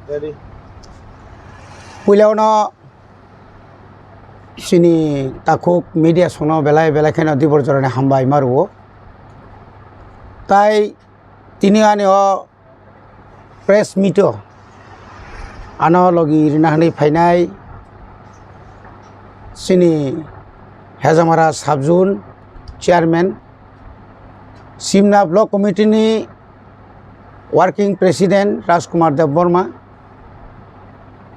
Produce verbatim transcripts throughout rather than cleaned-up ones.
Ready. Puila ono chini takhuk media songno belai belai kheno dibor jorani hambai ma rwo. Tai tini ani o press meet o ano logi rina hwnwi phainai chini Hejamara sub zone chairman, Simna block committee ni working president Rajkumar Debbarma,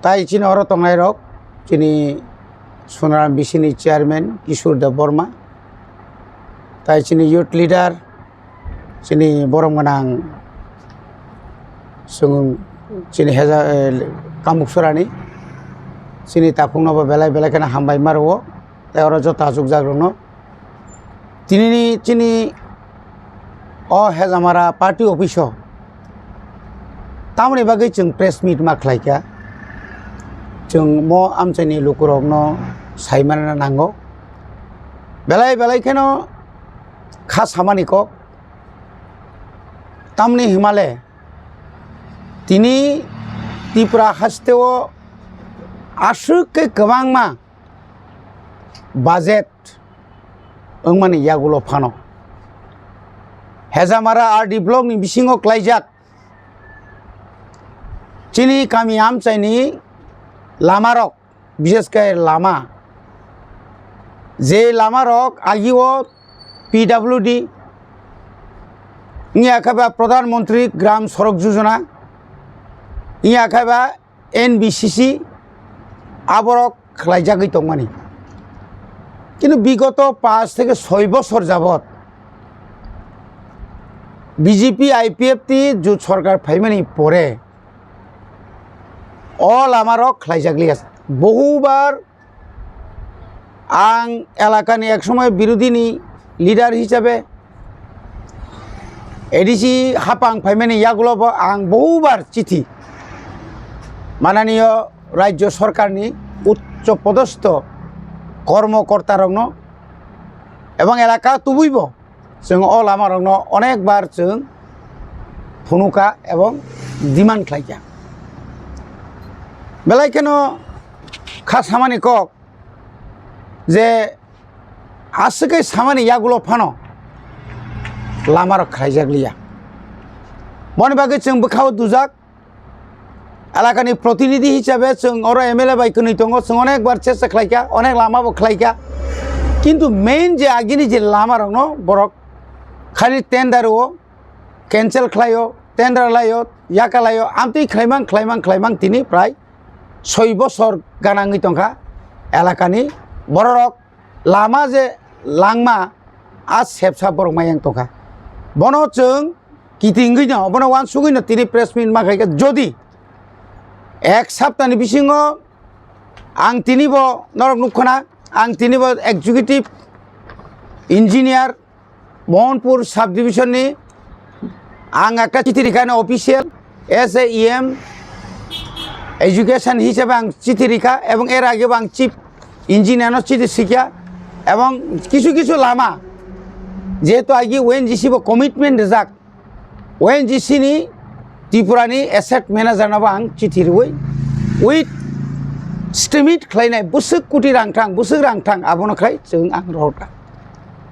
tai chini oro tongnai rok chini Sonaram B C ni chairman Kishore Debbarma, tai chini youth leader chini borom gwnang chwng chini heja, eh, Kamuksorani chini takhukno bo belai belai kheno hambai ma rwo, tei oro joto achukjak rokno. Tinini chini o Hejamara party office o tamoni bagwi chwng press meet ma khlai kha, chwng mo amchaini lukurokno sai manna nango. Belai belai kheno kha samani kok, tamni himale tini Tripura haste o aswk khe kwbangma budget wngmani yagulo phano Hejamara R D block ni bisingo klaijak chini kami amchaini lamarok, bishesh khe lama, je lamarok agio P W D, wngya khe ba Pradhan Mantri Gram Sadak Yojana, wngya khe ba N B C C, aborok khlaijagwi tongmani. Kintu bigoto panch theke soi bosor jabot B J P I P F T jut sorkar phaimani pore o lamarok khlaijakliya. Bohubar ang elakani ek somoy birodhini leader hisabe A D C hapang phaimani yagulobo ang bohubar chithi mananiyo rajyo sorkarni uccho podostho kormokortarokno ebong elaka tubuibo chwng o lamarokno onekbar chwng phunukha ebong demand khlaikha. Belai kheno kha samani kok je aswk khe samani yagulo phano lamarok khlaijakliya. Boni bagwi chwng bwkhao dujak, elakani protinidhi hisabe chwng oro M L A bai kwnwi tongo, chwng onekbar chesta khlaikha, onek lamabo khlaikha, kintu main je agini je lamarokno borok khali tender o cancel khlaio, tender laio, yaka laio, amtwi khlaimang, khlaimang, khlaimang tini prai soi bosor gana wngwi tongkha elakani bororok. Lama je langma a sepsa borok mayang tongkha. Bono chwng kitingwi no, bono uansugwi no tini press meet ma khaikha. Jodi ek saptani bisingo ang tini bo norok nukkhana, ang tini bo executive engineer Mohanpur subdivision ni ang ekta chithi rikha no official, as a E M education hisabe ang chithi rikha ebong er age bo ang chief engineer no chithi sikha ebong kisu kisu lama jehetu agi O N G C bo commitment rijak, O N G C ni Tripura ni asset manager no bo ang chithi riwi with estimate khlainai bwswk koti rang thang, bwswk rang thang abono khlai chwng ang rohorkha.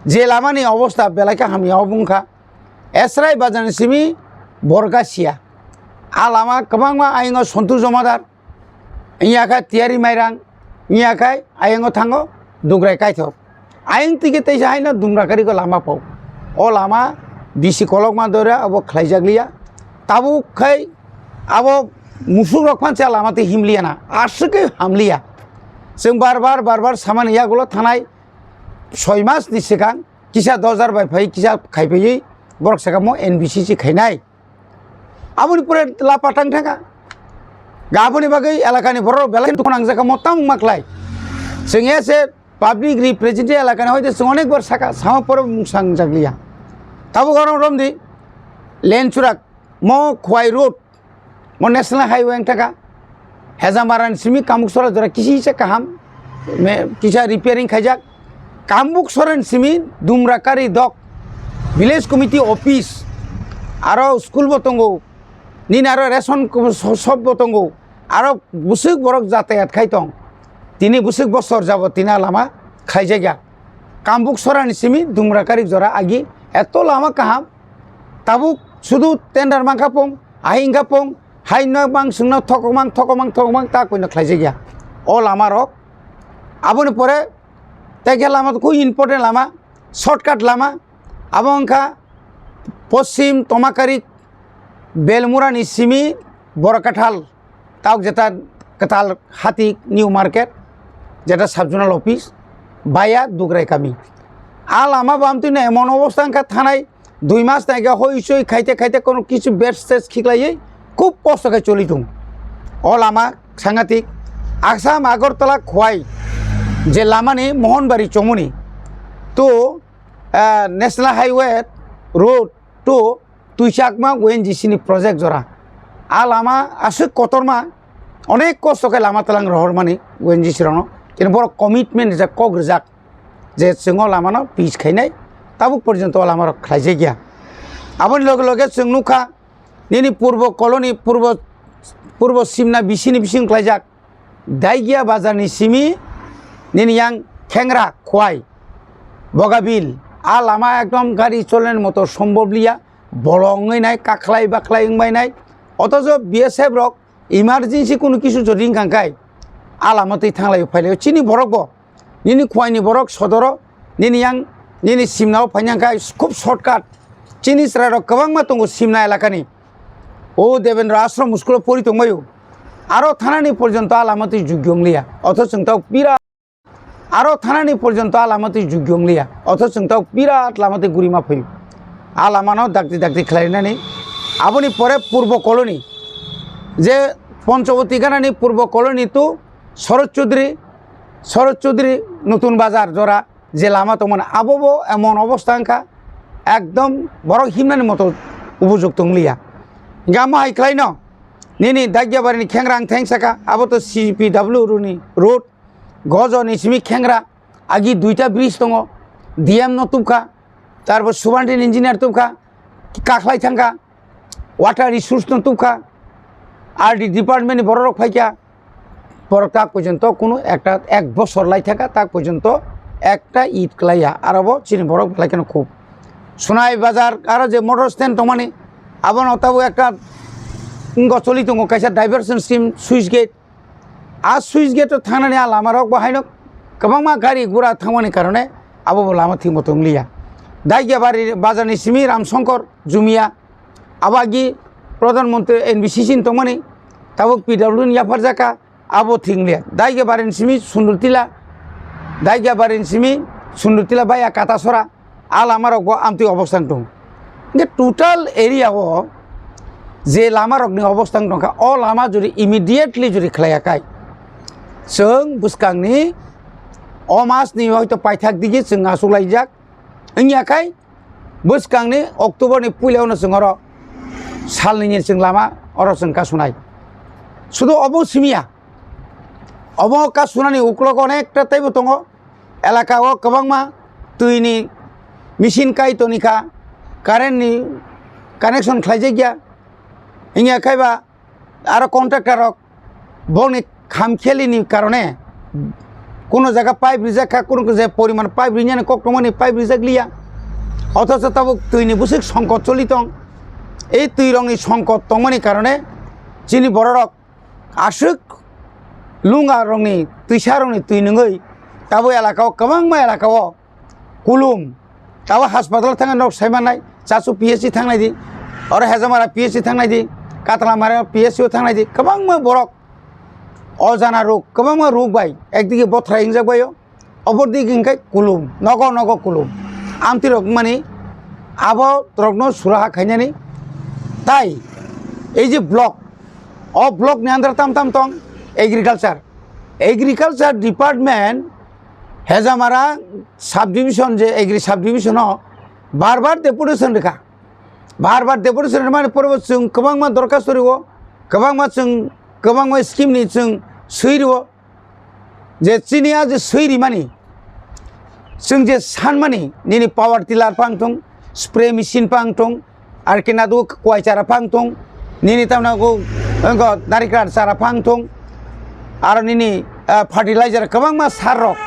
Je lama ni obostha belai khe hamya obo wngkha. Esrai bazar ni simi Borgasia. A lama kwbangma ayang o Sontu Jomadar, wngya khe Tiyari Mairang, wngya khe ayang o thango Dugrai Kaithok. Ayang tike teisa haino Dumrakari ko lama pao. O lama bisi kolokma dora abo khlaijakliya. Tabuk khai abo musuk rok phansa lama tei himliya na. Aswk khe hamliya. Chwng bar bar, bar bar samani yagulo thanai soi mas ni swkang kisa dos hajar bai phai, kisa khai phaiwi borok saka mo N B C C khainai. Aboni pore lapa tang thangkha. Ga aboni bagwi elakani borok belai dukhu nangjakha mo tamo wngma khlai. Chwng ya se public representative elakani hoite chwng onek bar saka, sama pore mung sangjakliya. Tabuk oro romdi Lenchura mo Khwai road, mo national highway wng thaka. Hejamara ni simi Kamuksora jora kisi se kaham, me, kisa repairing khaijak. Kamuksora ni simi Dumrakari dok, village committee office, aro school bo tongo, nini aro ration ko-, so-, shop bo tongo, aro bwswk borok jatayat khai tong, tini bwswk bosor jabo tini a lama khlaijakya. Kambuk sorani simi Dumrakarik jora agi eto lama kaham, tabuk sudu tender mankha pong, ahingkha pong, hai no mang sungno thokok mang, thokok mang, thokok mang, ta koino khlaijakya o lama rok. Aboni pore tei khe lama to koi important lama, shortcut lama, abo wngkha Poschim Tomakarik Belmurani simi Borakathal, tauk jeta Katal Hati New Market, jeta Sub Zonal Office, baya Dugrai Kami. A lama bo amtwino emon obostha wngkha thanai dui mas naikhe hoi soi khaite khaite kono kichu bed stage khiklaiwi khub kosto khe choli thung. O lama sangatik Assam Agartala Khowai je lamani Mohanbari chomoni to, ah, National Highway Road to Tuichakma O N G C ni project jora. A lama aswk kotorma, onek kosto khe lama tlang rohormani O N G C rokno. Kini borok commitment rijak, kok rijak je chwng o lamano pitch khainai, tabuk porjonto o lamarok khlaijakya. Aboni loge loge chwng nukha, nini purbo colony, purbo, purbo simna bisini bising khlaijak. Daigia bazar ni simi nini yang Khengra Khowai Bogabil, a lama ekdom gari cholani moto somboblia, bolong wngwi nai, kakhlai bakhlai wngbai nai. Otojo B S F rok emergency kunu kisu jodi wngkha kai, a lama twi thanglai phailai chini borok bo. Nini Khowai ni borok sodoro, nini yang, nini simnao phainang kai khub shortcut. Chini chwrairok kwbangma tongo simna elakani. O Devendra Ashram school o pori tongbaio. Aro thanani porjonto a lama twi jugyo wngliya. Otho chwng tok birat, aro thanani porjonto a lama twi jugyo wngliya. Otho chwng tok birat lama twi gurima phaio. A lamano dakti dakti khlainani. Aboni pore Purbo Colony, je Panchawati ganani Purbo Colony to Sharad Chaudhary, Sharad Chaudhary Nutun Bazar jora je lama tongmani, abo bo emon obostha wngkha, ekdom borok himnani moto upojukto wngliya. Hingke amo hai khlaino, nini Daigiabari ni khengra ang theng saka, abo to C P W ni road, Gojo ni simi khengra, agi duita bridge tongo, D M no tubkha, tarpor subandin engineer tubkha, kakhlai thangkha, water resource no tubkha, R D department ni borok rok phaikha, borok tak porjonto kunu ekta ek bosor lai thaka tak porjonto ekta it klaiya, aro bo chini borok belai kheno khub. Sonai bazar aro je motor stand tongmani, abono tabuk ekta wngkha choli tongo kaisa diversion scheme switch gate, a switch gate o thangnani a lama rok bo haino kwbangma gari gura thangmani karone abo bo lama thik moto wngliya. Daigiabari bazar ni simi Ramsongkor Jumia, abo agi Pradhan Mantri N B C C ni tongmani, tabuk P W D ni yapharjaka, abo thik wngliya. Daigiabari ni simi Sundurtila, Daigiabari ni simi Sundurtila baya Katasora, a lama rok bo amtwi obostha wng tongo. Hingke total area o je lama rok ni obostha wng tongkha, o lama jodi immediately jodi khlaiya kai, chwng bwskang ni o mas ni hoito paithak digi chwng achuk laijak wngya kai, bwskang ni October ni puila o no chwng oro sal ni chwng lama oro chwng kasunai. Sudu obo simiya, obo kasunani uklok onekta teibo tongo. Elaka o kwbangma twi ni machine kai toni kha, current ni connection khlaijakya. Wngya khai ba aro contractor rok bongni khamkheli ni karone kuno jaga pipe rijak kha, kuno je poriman pipe rinani kok tongmani pipe rijak liya. Othocho tabuk twi ni bwswk songkot choli tong. Ei twi rok ni songkot tongmani karone chini borok rok aswk lunga rokni twisa rokni twi nungwi tabuk elaka o kwbangma elaka o kulum. Tabuk haspatal thangwi nok sai mannai, Chachu P H C thangnai di, oro Hejamara P H C thangnai di, Katlamara P H C o thangnai di, kwbangma borok o jana rok, kwbangma rok bai ekdigi bothrai wngjak bai o. Obordi hingkhe kulum, nogo nogo kulum. Amtwi rok mani abo rokno suraha khainani. Tai ei je block, o block ni under tam tam tong agriculture. Agriculture department Hejamara subdivision je agri subdivision o bar bar deputation rikha. Bar bar deputation rwmani pore bo chwng kwbangma dorkhasto rwo, kwbangma chwng, kwbangma scheme ni chwng swi rwo. Je chini a je swi rimani, chwng je sanmani, nini power tiller phang thung, spray machine phang thung, ar khe nadu kwai chara phang thung, Nini tamna go, go narikra chara phang thung, aro nini, ah, fertilizer kwbangma sar rok,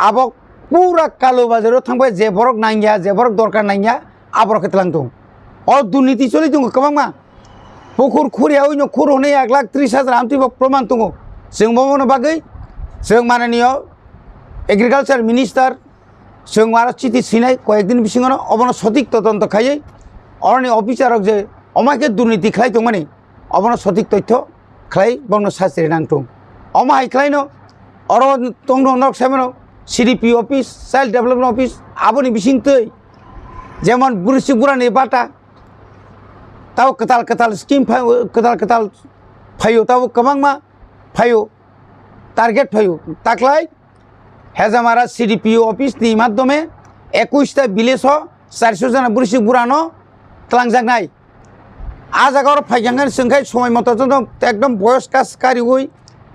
abo pura Kalu Bazar o thangbai je borok nangya, je borok dorkar nangya, aborok khe tlang thung. O durniti choli tongo kwbangma. Pukur khuri yaui no khur hwnwi ek lakh tris hajar amtwi bo proman tongo. Chwng bo mono bagwi chwng mananiyo agriculture minister chwng aro chiti sinai koyek din bisingo no obono sotik todonto khaiwi oroni officer rok je omai khe durniti khlai tongmani obono sotik toitho khlai bono sastri nang thung. Omo hai khlai no oro tongno nok saimano C D P office, child development office aboni bising twi jemon bursi burani bata tabo kwtal kwtal scheme phai-, kwtal kwtal phaio, tabo kwbangma phaio, target phaio. Taklai Hejamara C D P O office ni madhyome ekush ta village o charso jona bursi burano twlangjaknai. A jaga oro phaikha khe chwng khai somoi moto joto ekdom boyos kas kariui,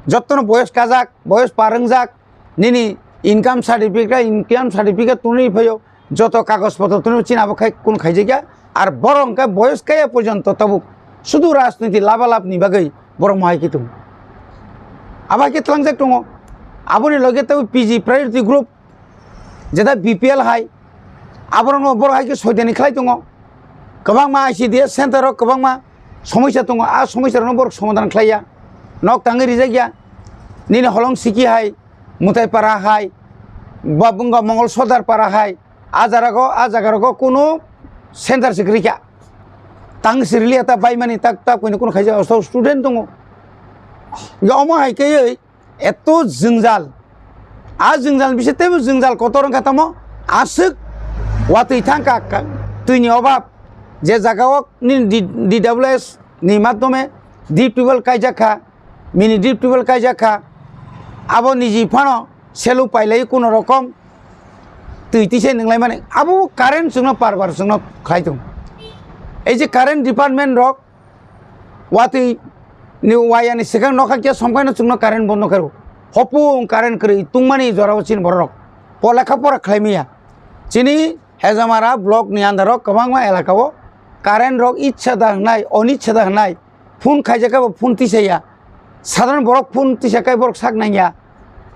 jotono boyos kajak, boyos par wngjak, nini income certificate, income certificate twnwi phaio, joto kagoj potro twnwi chini abo khai kun khaijakya, ar borok hwnkhe boyos kaya porjonto tabuk sudu rajniti labalab ni bagwi borok mohai khe tongo. Abo hai khe tlangjak tongo, aboni loge tabuk P G priority group, jeta B P L hai, aborokno borok hai khe soidani khlai tongo. Kwbangma I C D S center o kwbangma somosya tongo, a somosya rokno borok somadhan khlai ya, nok tangwi rijak ya. Nini holong siki hai, Mutai para hai, ba bwngkha Mongol Sodar para hai, a jarago, a jagarogo kunu center se kwrwi kha. Tang se rwliya ta baimani tak tak kunu kunu khaijak, so student tongo. Omo hai khe eto jwngjal. A jwngjal bisi teibo jwngjal kotor wngkha tamo aswk watwi thangkha ka-, twini obab je jagao nini D-, D W S ni madhyome deep tubewell kaijak kha, mini deep tubewell kaijak kha, abo niji phano selu pailai kuno rokom twi tisa nwnglai mani abo current chwngno par par chwngno khlai tongo. Ei je current department rok watwi ni waya ni swkang nokha khe somkhaino chwngno current bondo khairo. Hopung current kwrwi tungmani jorao chini bororok po lekha pora khlai maya. Chini Hejamara block ni under o kwbangma elaka o current rok ichha da hwnai, onichha da hwnai, phone khaijak khe bo phone tisaya. Sadharon borok phone tisa khe borok sak nangya.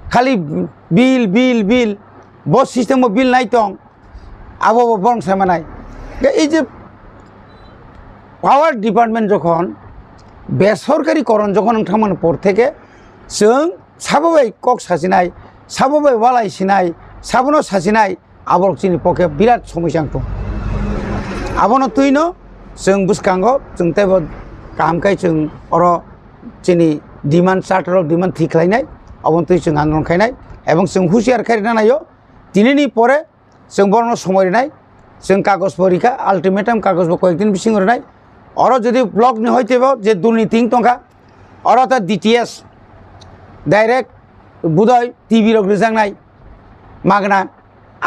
Khali bill, bill, bill. Bo system o bill nai tong. Abo bo borok sai manai. Khe ei je power department jokhon besorkari koron jokhon wng thangmani por theke chwng sabo bai kok sasinai, sabo bai walai sinai, sabono sasinai, aborok chini pokhe birat somosya wng thung. Abono twino chwng bwskango chwng teibo kaham khe chwng oro chini demand, charter of demand thik khlainai, aboni twi chwng andolon khainai, ebong chwng husiar khairina naio, tinini pore chwng borokno somoi rwnai, chwng kagoj bo rikha, ultimatum kagoj bo koyek din bisingo rwnai, oro jodi block ni hoitebo je durniti wng tongkha, oro ta D T S direct budai T V rok rwjaknai magna.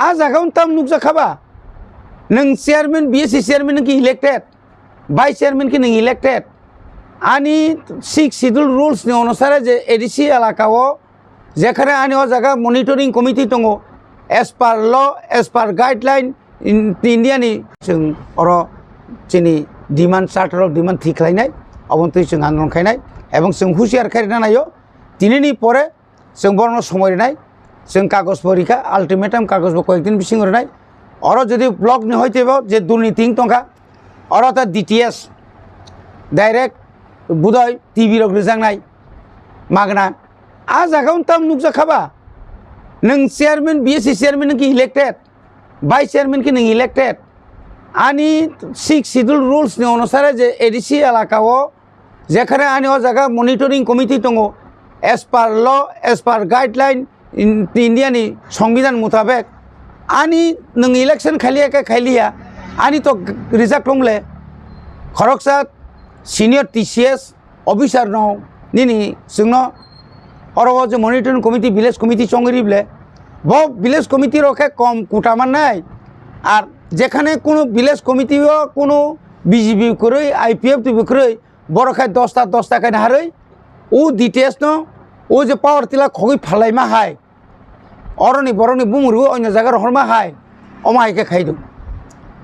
A jaga o tam nukjak kha ba? Nwng chairman, B S C chairman nwng khe elected, vice chairman khe nwng elected. Ani sixth schedule rules ni onusare je A D C elaka o jekhane ani o jaga monitoring committee tongo, as per law, as per guideline, in-, India ni chwng oro chini demand, charter of demand thik khlainai, aboni twi chwng andolon khainai, ebong chwng husiar khairina naio, tinini pore chwng borokno somoi rwnai, chwng kagoj bo rikha, ultimatum kagoj bo koyek din bisingo rwnai. Oro jodi block ni hoitebo je durniti wng tongkha, oro ta D T S direct budai T V rok rwjaknai magna. A jaga o tam nukjak kha ba? Nwng chairman, B S C chairman nwng khe elected, vice chairman khe nwng elected. Ani sixth schedule rules ni onusare je A D C elaka o jekhane ani o jaga monitoring committee tongo, as per law, as per guideline, in-, India ni Songbidan mutabek, ani nwng election khailia khe khailia, ani to rijak tongle, khoroksa senior T C S officer no nini chwngno oro o je monitoring committee, village committee chongwi rible, bo village committee rok khe kom kuta mannai, ar jekhane kuno village committee o kuno B J P kwrwi, I P F T bo kwrwi, borok khai dosta dosta khai naharwi, o D T S no o je power tila khogwi phalai ma hai, oroni borokni bumung rwui onyo jaga rohor ma hai, omo hai khe khai do.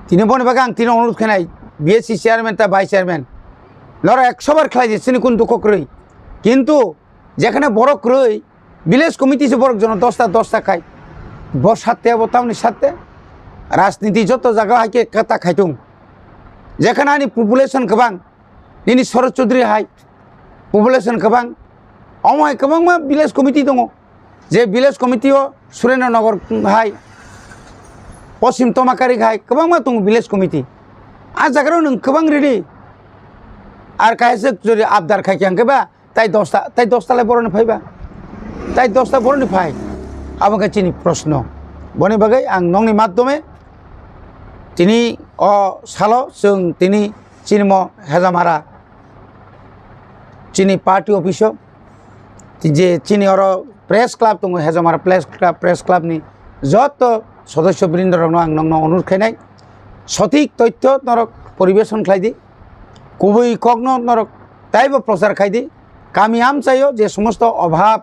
Tini boni bagwi ang tini onurot khenai, B S C chairman ta vice chairman, Norok ekso bar khlai di, chini kun dukho kwrwi. Kintu jekhane borok kwrwi, village committee se borok jono dosta, dosta khai. Bo satte, bo tamni satte. Rajniti joto jaga hai khe kata khaitung. Jekhane ani population kwbang, nini Sorosh Chaudhary hai population kwbang. Omo hai kwbangma village committee tongo. Je village committee o Surendra Nagar hai, Poschim Tomakari hai kwbangma tongo village committee. A jaga rok nwng kwbang ridi. Ar kaisa jodi abdar khai khe ang khe ba, tai dosta, tai dosta lai boroni phai ba. Tai dosta boroni phai. Abo khe chini proshno. Boni bagwi ang nokni madhyome tini o salo chwng tini chini mo Hejamara chini party office o je chini oro press club tongo, Hejamara press club, press club ni joto sodosyo brindo rokno ang nokno onurodh khainai, sothik tothyo norok poribeson khlai di, kubui kokno norok taibo prochar khai di, kami amchaio je somosto obhab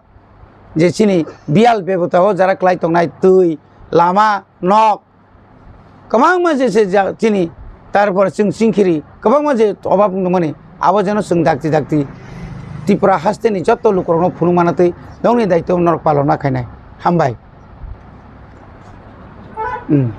je chini biyal bebota o jara klai tongnai twi, lama, nok, kwbangma je se ja-, chini, tarpor chwng chingkhiri kwbangma je obab wngmani, abo jeno chwng dakti dakti Tripura hasteni joto lukurokno phunukmana twi nokni daityo norok palona khainai. Hambai. Hmm.